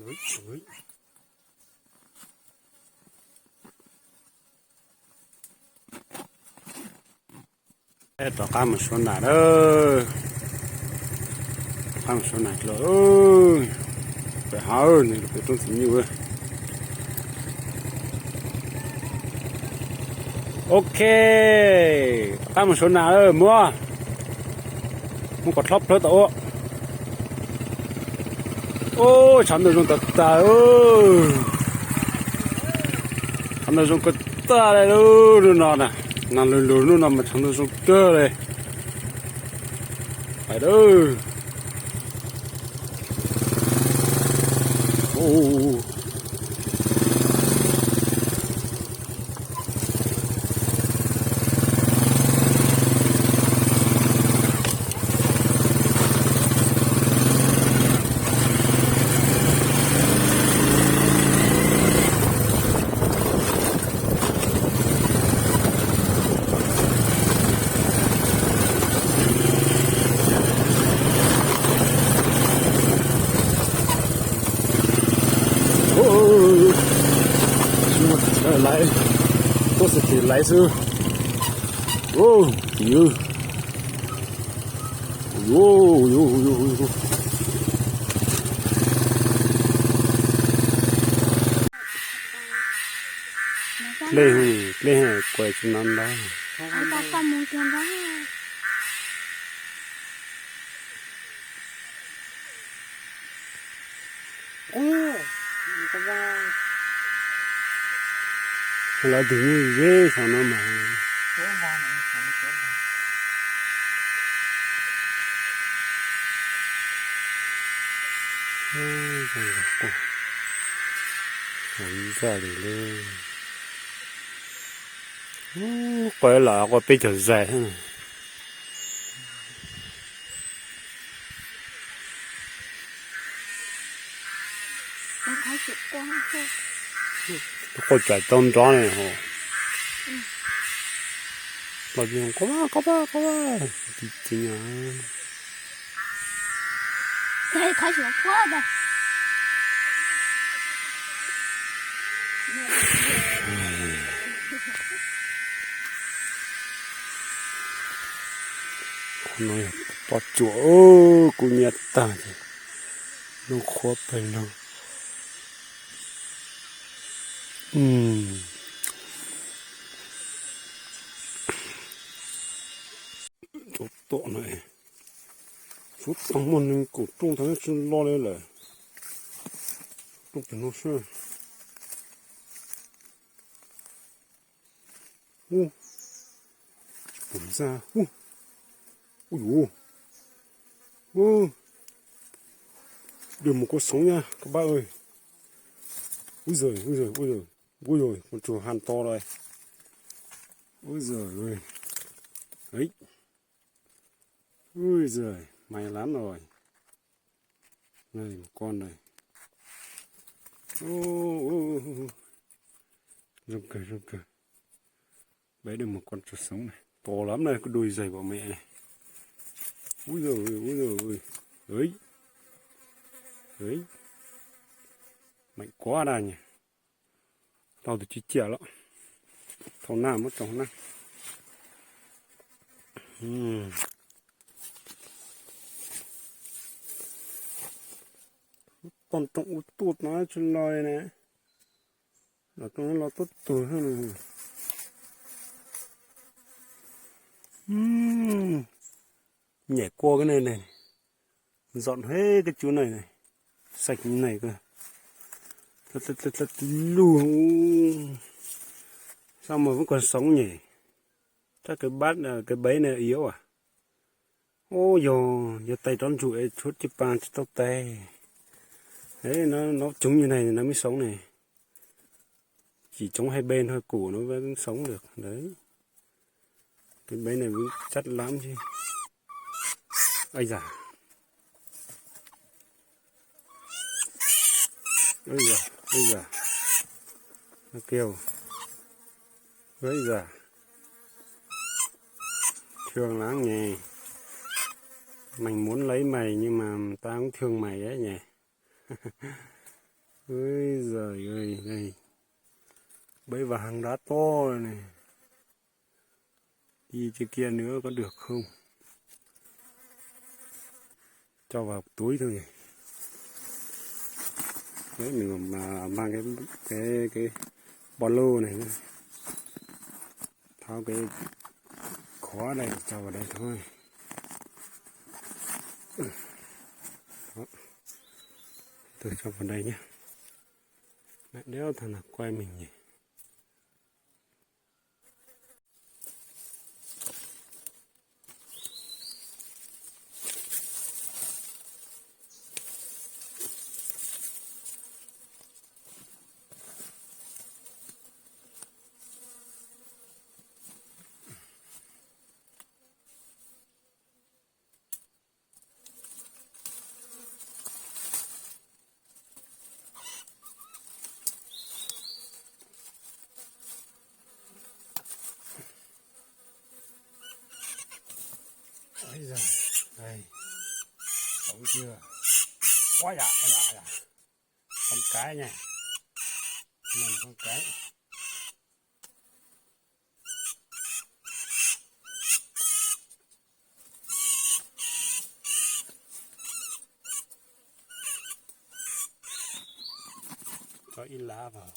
Rov qab mus suav nas lawm. Rov qab mus suav nas dlua. Pem hav, pem roob txiv nyuj. Ok, rov qab mus suav nas lawm, muab, muab kom hlob plawg tau ua. Ub, tshav ntuj zoo tag tag. Tshav ntuj zoo kawg tag li lub hnub no na. Nag lug lug hnub no mas tshav ntuj zoo kawg li. Pais lawm. Laiv, tuaj xim tim laiv xwb. Tim dlej, dlej kuj tsis no ntag. Lawv tus nyuj zeb saum no mas. Ntxaj li lawm. Qua lam qua peb caug zais thiab. Tus quaj tsam tau nrov ne hos. Los yog qob vaj qob vaj qob vaj, tsis tsis nyog. Qhov no yog pob tsuas, kuv nyiam tag ces noj qhuav pes lug. Cov tom no, suav tag muaj neeg kaum rooj tag tsis lo li lawm. Rooj pem no sab. Ub, tsis pom ntxa. Ub, ub yuav, ub, dej mus kua xoov nyab koj pab. Ub zawg, ub zawg, ub zawg, ub zawg, kuv tsuas ha to lawm. Ub zawg, ub zawg, mas lab no. Mus ko na. Zoo kawg, zoo kawg. Peb dej mus ko tsuas xoov na, to lawm na, kuj dua zais pom me ne. Ub zawg, ub zawg, meem kuav daj nyab. Tau tus ci ciam los, thauj naj muab tso naj. Toj roob ua tuaj no tsis lo li na. Los roob los tuaj tuag. Nyem kua koj ne, ntxom heev koj cua ne, xaim ne koj. Lug, sao mas vuv koj xoov nyem. Rab kawg pab, kawg peb ne yuav as. Ub, yog, yog tais rov ntsum es tshuav ci pas tsis tau tais. No coob li ne, no me xoov ne. Tsis coob hais peb nrho kuv no xoov lawm ntawd. Kawg peb ne, tsab lab xwb. Ua yam, ua yam, ua yam, no kiag, ua yam. Thương lắm nhỉ. Mày muốn lấy mày nhưng mà tao cũng thương mày đấy nhỉ. Ui giời ơi, đây. Bếp và hang đá to này. Đi trên kia nữa có được không? Cho vào túi thôi nhỉ. Đấy, mình mà mang cái cái cái ba lô này nữa. Tháo cái khóa đây cho vào đây thôi. Đó. Tôi cho vào đây nhé. Mẹ đéo thằng nào quay mình nhỉ? Ôi giời, đây, sống chưa? Ôi da, ôi da, ôi da. Con cái nha. Này là con cái. Cho ít lá vào.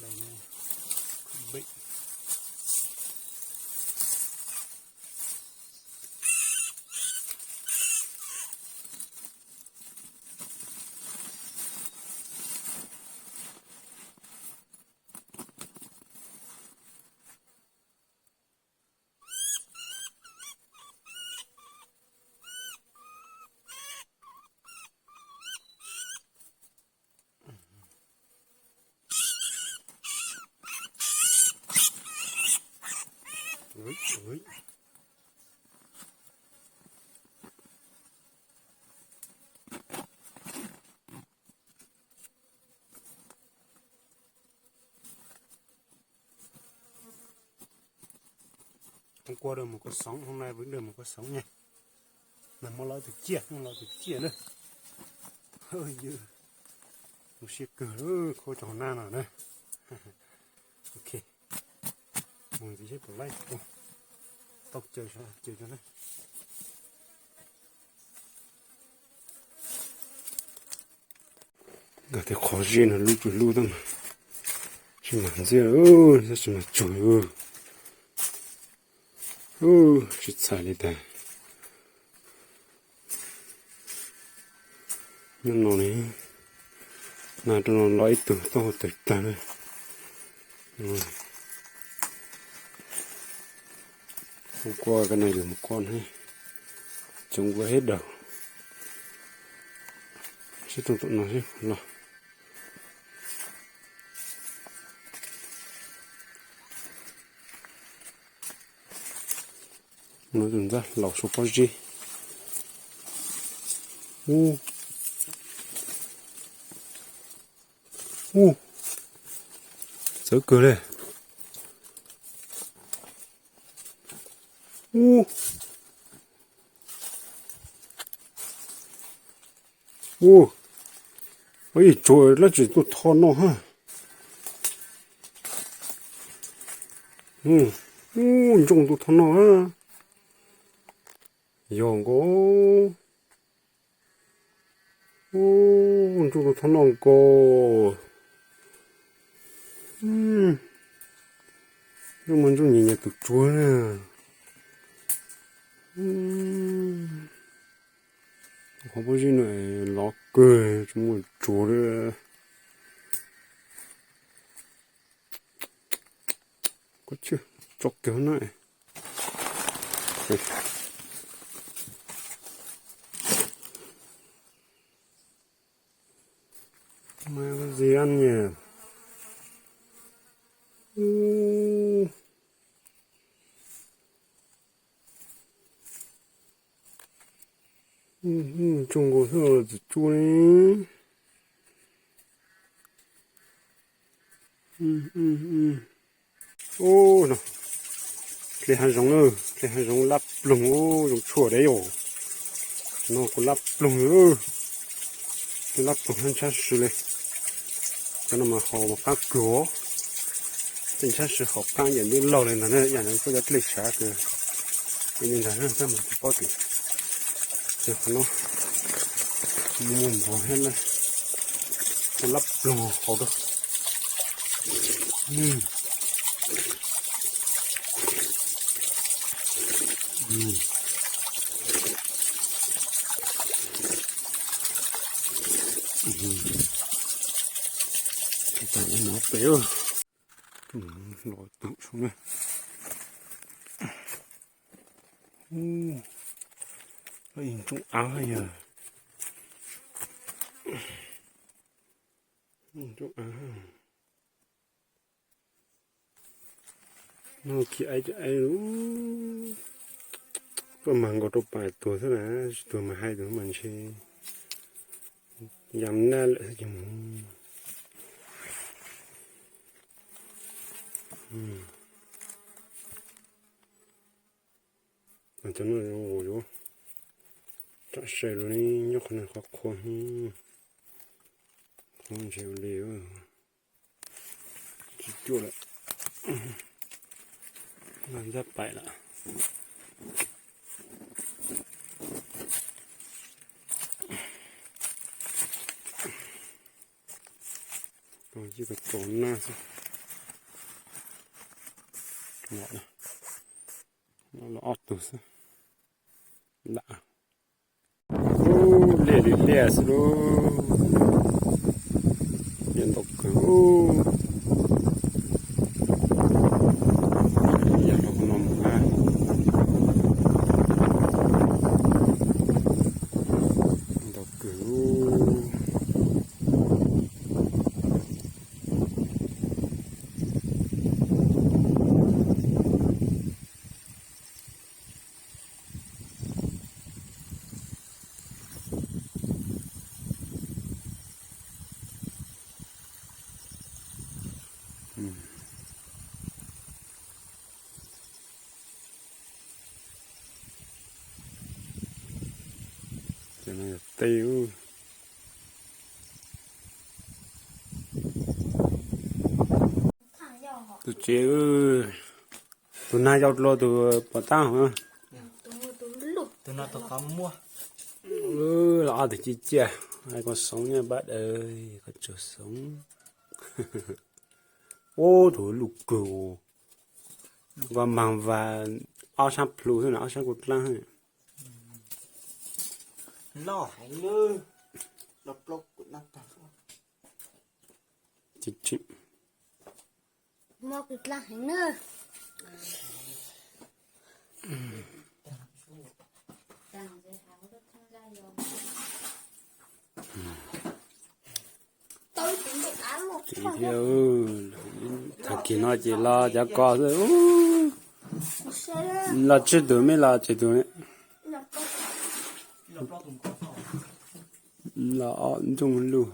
Đây nhé. Bệnh. Ui, ui. Hôm qua được một cột sống, hôm nay vẫn được một cột sống nha. Nag hmo los ib tug ciaj, nag hmo los ib tug ciaj na. Ywg, mus siab kawg lawm, khuv cov hauv nag no na. Ok, mus ntxiv seb puas laib. Tau caws, caws tso na. Nkawd tej qhov zeb no lub tsuag lub tab mas tsis mag ntxiab, tab sis mas tsuag, tsis txhais li tas. Nyob no ne, nag rau no los ib tug taub hau tawg tag na. Hôm qua cái này được một con, chúng vừa hết đầu. Xếp trong tụi nó xíu, lo. Nó tus ntxab laus sau pob zeb. Ub. Ub. Txawv kawg li. Ub. Ub. Ua ib tsuag lab tsis tuaj tho no ha. Ub, ntsooj tuaj tho no ha. Yog nkaus. Ub, ntsooj tuaj tho no nkaus. Ub, muaj ntsooj nyias nyias tus tsuag na. Qhov pob zeb no lov kawg, tsis muaj tsuag li. Koj tso kiag na. Mai có gì ăn nhỉ? Ú. Ú, ú, tsoom nkaus xwb los txawm tsuaj li. Ú, ú, ú. Ú, no. Dlej hav zoov na, dlej hav zoov lab ploog, ú, zoo tshuaj deb yom. No kuv lab ploog, lab ploog ntshab ntshab swb li. Cov no mas haus mas qab kawg os. Tej ntshab sib haus qab yam ntub laug li ntag na, yam no kuj cov dlej sav kawg. Ces li ntag na, tab mas tsis paub tias qhov no mus npog thiab na, lab ploog haus rau. Los tus sub na. Ub, ntsooj av yog, ntsooj av. No khi aib aib lub, koj mag nkaus rau pais tuag xwb na, tsis tuag mas hais tus mas ntshe yam naj lawm xwb ces mus. Cov no yuav tsam saib los nyob qhov no qhov qhua, qhov ntshe ua li tsis cuaj lawm, ntxab pais lawm. Ib ko tsaus nab xwb. Los ob tug xwb. Lam, ub, liaj li liaj xwb lauj. Liaj ntau kawg. Yam no mus na, ntau kawg. Tej, tus tsev, tus nag yau dlua tus pom tab. Los ob tug ciaj ciaj, koj xoov nyob pab daws, koj tsuag xoov. Ub, tus luj kawg, koj mag vas ob sab plhu xwb na, ob sab kuj dlaab xwb. Tag kis no ces los cov ko xwb. Los tsib tug me los tsib tug. Los ob ntsooj luj.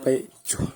Peb tsuag.